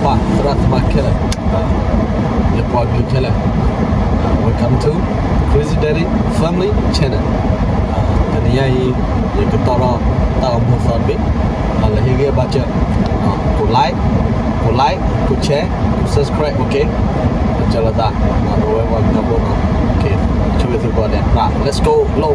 သရၣ်သမါခဲလၢာ်, ယပှၤကလုာ်ခဲလၢာ်, welcome to Crazy Daddy Family Channel. တနံၤညါအံၤ ယကတီၢ်ထီၣ်တၢ်အိၣ်မူသီတဘ့ၣ်, လၢဟ့ၣ်ဂံၢ်ဘါစၢၤ, ကိး like, ကိး like, ကိး share, ကိး subscribe, okay. ကၢလီၤသး, ပဝဲပှၤကညီဖိနီၤ, okay. ဆိၣ်ဂ့ၤသုကိးဂၤဒဲး, let's go, လီၤ.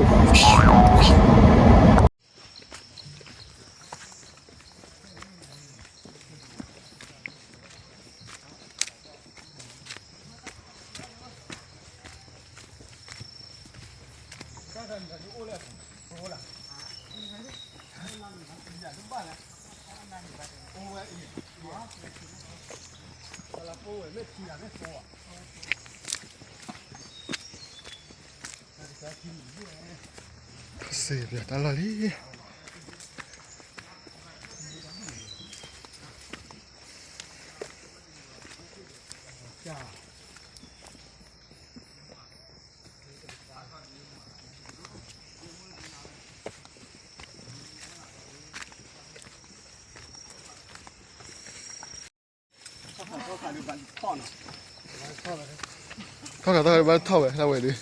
စ့ၢ်ပျၢ်တၢ်လီၢ်လံ. ထီၣ်ခးတၢ်ဝဲ ဘၣ်ထီၣ်ဝဲ တၢ်ဝဲဒုး.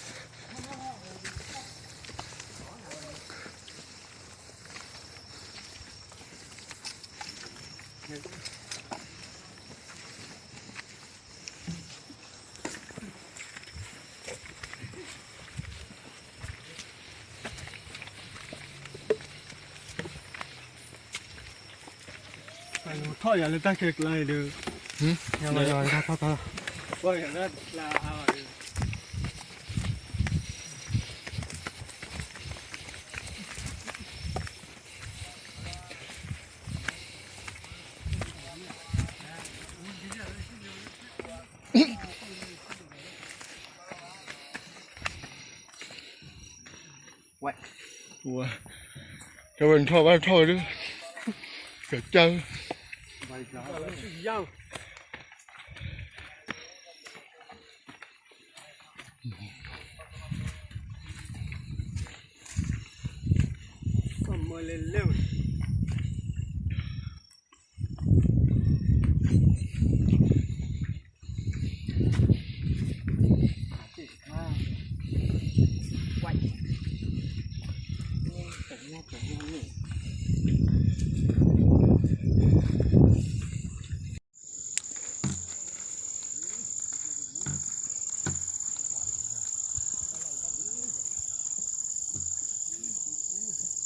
ထီၣ်ယၤလၢတၢ်ခဲကျါအံၤဒီး, ယၤလီၤယၤလၢတၢ်ထီၣ်ခါ, ပှၤယၤလၢကျါအါဘၣ်ဒီး ဝဲ, ဝဲ, တဲဝဲနထီၣ်ဘၣ်ထီၣ်ဝဲဒုး, ကစၢ်, ပှ့ၤဒိၣ်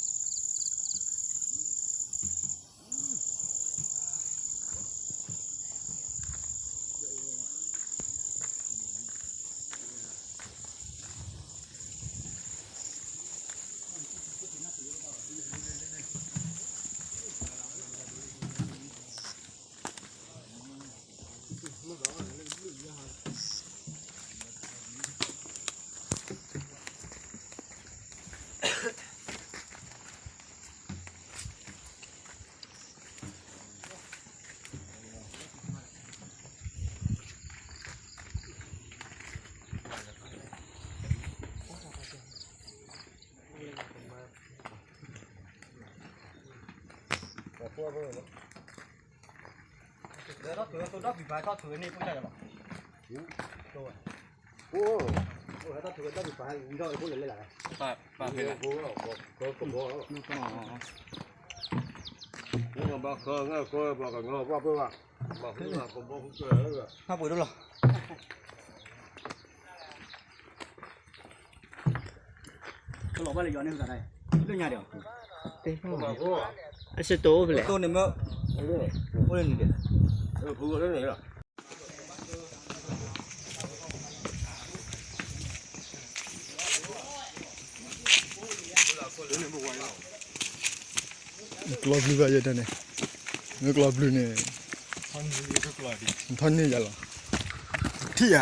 လီၤ. ကလီၤဘၣ်လၢယွၤန့ၣ် လၢညါဒီး, အစတိၢ်ဖဲလဲၣ်, တိၢ်န့ၣ်မ့ၢ်, အိၣ်လၢန့ၣ်ဒီး, ကျီဘျုးဘၣ်ယဲဒၣ်န့ၣ်, မ့ၢ်ကျီဘျုးန့ၣ်, ထီၣ်န့ၢ်ယၤလီၤ, ထံၣ်ယၤ,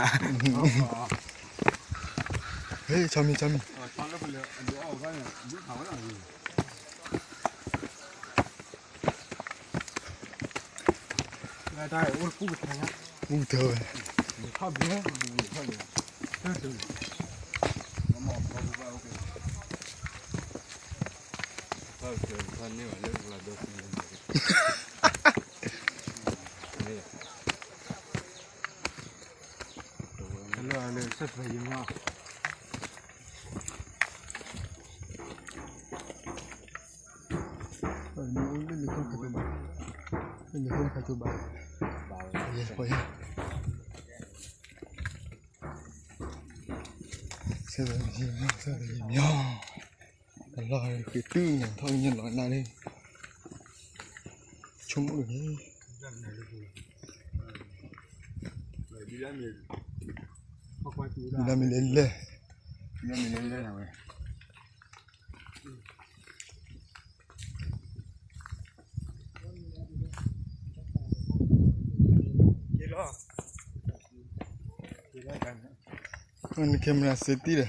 ဟဲ ဆီမံၤ ဆီမံၤ, ပူၤတၢ်ဝဲ, ထီၣ်န့ၢ်ဘၣ်လၢကျီဘျုးန့ၣ်, လၢ လၢ ဆက်သွယ်ရေးမ လၢ လၢ လၢ လၢ လၢ လၢ ဆက်သွယ်ရေးမ ဆက်သွယ်ရေးမ ကလီၤဃ့တုၤန့ၣ် ထီၣ်ညၣ်လီၤနၢ်န့ၣ် ဆိကမိၣ်န့ၣ် လၢမ့ၢ်လဲၤလဲၤ လၢမ့ၢ်လဲၤလဲၤနဝဲ န camera စ့တံၢ်ဒီး န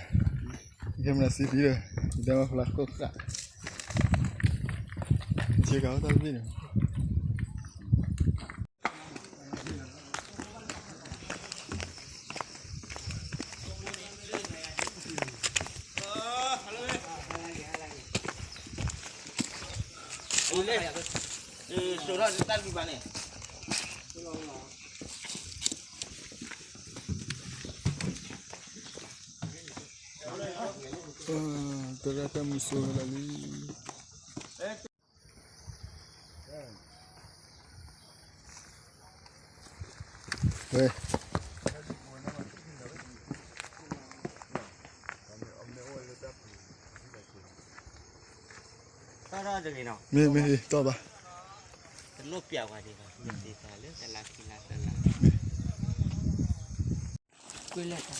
camera စ့တံၢ်ဒီး ယတဲမၤဖျါဃိၣ်ဃၣ် ဆ့ကၤတၢ်တဘ့ၣ်န့ၣ် တရၣ် တၢ်မုၢ်စိဝဲဒၣ်လံ ဝဲ မ့ၢ် မ့ၢ် တီၢ်ဘၣ် တုၤလ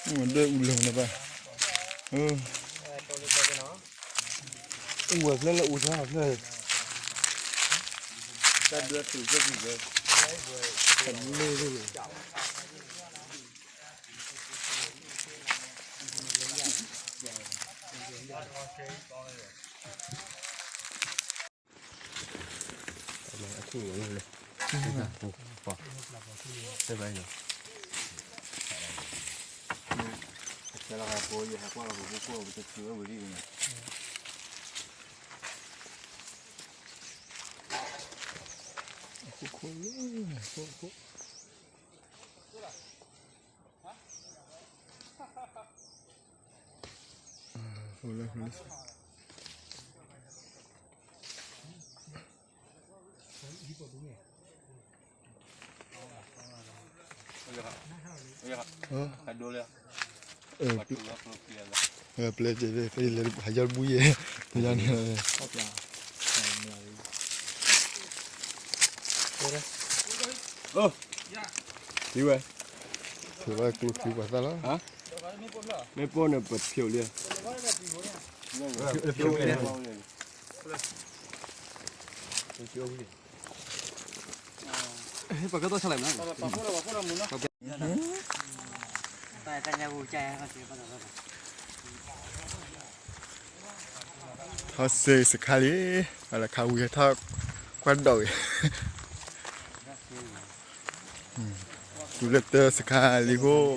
ၢတၢ်လီၢ်လံ ဒွဲၣ်အူလၢနဘၣ် အူဝဲဖျၢၣ်လၢအူထီၣ်ဖျၢၣ် တၢ်ဒွဲၣ်သုးဖျၢၣ်သုး တၢ်မ့ၢ် ပျဲၢ် ပျဲၢ် ပျဲၢ် ပျဲၢ်န့ၣ် ပျဲၢ်န့ၣ် ဝဲ ကျိချံပှၤသၣ်လီၤ. မ့ၢ်ပိၢ်န့ၣ်ပဖျိးလံ. ပကသီၣ်ဆါလဲၣ်မး. ထီၣ်စ့စခါလံ, အလၢခါဝံၤဟဲထီၣ်ကွၢ်ဒိးဂ့ၤ, တူၤလၢတၢ်စခါလံဃိၣ်.